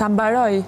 Ta mbaroj.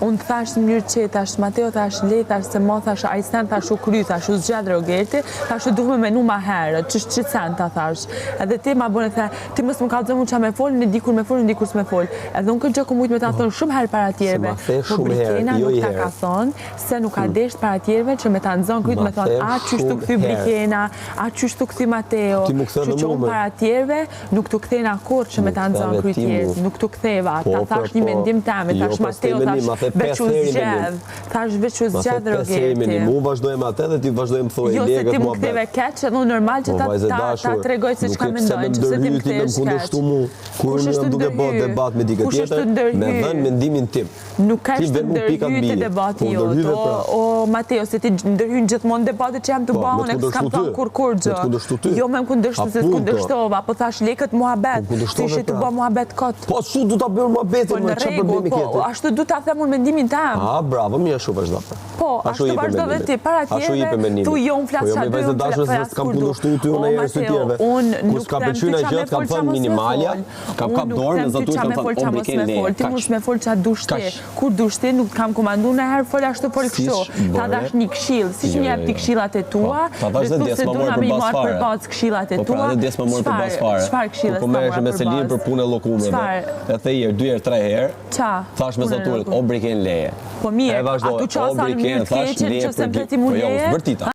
Unë thash në mënyrë qetë, thash Mateo, thash le, thash se mo, thash ai sen, thash u kry, thash u zgjedh Rogerti, thash u duhet me menu ma herët, qysh qit sen ta thash. Edhe ti ma bone the, ti mos më kallxo mu ça me fol, unë di kur me fol, unë di kur s'me fol. Edhe unë këtë gjë kom mujt me ta thonë shumë herë para Se tjerëve, ma the po shumë herë, Brikena jo nuk i ta ka herë. thonë, se nuk ka desht para tjerëve që me ta nxonë kryt Ma me thonë, the a qysh t'u shumë kthy herë. Brikena, a qysh t'u kthy Mateo, Ti m'u kthe kështu dhe që mu unë me. para tjerëve nuk t'u kthena kurrë që me M'u ta nxonë ktheve kryt ti mu. tjerët, nuk t'u ktheva, Po, ta po, thash një po. mendim tem, Jo, thash po s'te Mateo, mendim, thash ma the veç pesë u herë mendim. zgjedh, thash veç u Ma the zgjedh pesë herë mendim. Rogerti. Unë vazhdoj me atë dhe ti vazhdoj më thoje Jo, se le ti këtë m'u muhabet. ktheve keq, edhe unë normal që Po ta vajzë e ta ta dashur, tregoj se nuk çka e pse mendoj, me nëse ti ndërhy më ti me më kthehesh keq. kundërshtu mu, kur Kush unë është jam duke bë ndërhy? debat me dikë Kush është tjetër, me ndërhy? dhënë mendimin tim. Nuk ka Ti është vjen mu pikat ndërhy te mbi. debati Po jot, ndërhyve o, pra. o Mateo, se ti ndërhyn gjithmonë në debatet që jam tu Po, ba me unë, të e s'kam kundërshtu thënë ty. kur kur Me gjë. të kundërshtu ty. Jo me më kundërshtu A se punto. s'kundërshtova, po thash le këtë Po muhabet, se kundërshtove ishe tu pra. bë muhabet kot. Po ashtu du ta bëj Po muhabetin, në më çfarë rregull, problemi po ke ti? ashtu du ta them unë mendimin tem. Ah, bravo, mirë ashtu vazhdo. Po, Ashtu ashtu jepe vazhdo dhe mendimin. ti, para Ashtu jepe tjerëve, mendimin. thu jo unë flas Po jo, qa mi du, vajzë unë dashur se flas s'kam kur du. kundërshtu ty O unë herë sy Mateo, tjerëve. unë Kur nuk s'ka them pëlqyer ty ndonjë qa gjë, me t'kam fol, qa thënë mos me minimalja, fol. kam Unë kap nuk dorën them me ty zaturit qa kam me thënë fol, o qa mos Briken me leje, fol, ti kaq. mos me fol qa dush ti. Kaq. Kur dush ti, nuk të kam komandu ndonjëherë fol ashtu fol kështu. Siç Ta bëre. dash një këshillë, siç Jo, më jo, jep ti jo. këshillat e Po, tua, ta thash dhe dhe thu dje se s'ma du more na për me i bazë marrë për fare. bazë këshillat e Po pra, tua. edhe dje s'ma more për Çfarë, bazë fare. çfarë Kur këshille po s'ta merreshe mora me për Selin për bazë? punë e llokumeve. Çfarë? E the herë, dy herë, tre herë. Qa? Thash me Punë e zaturit, llokumeve. o Briken leje. Po mirë, E vazhdove, a tu o qasa në mënyrë Briken, të thash keqe leje nëse për më dy. the ti mu Po jo, leje? s'bërtita.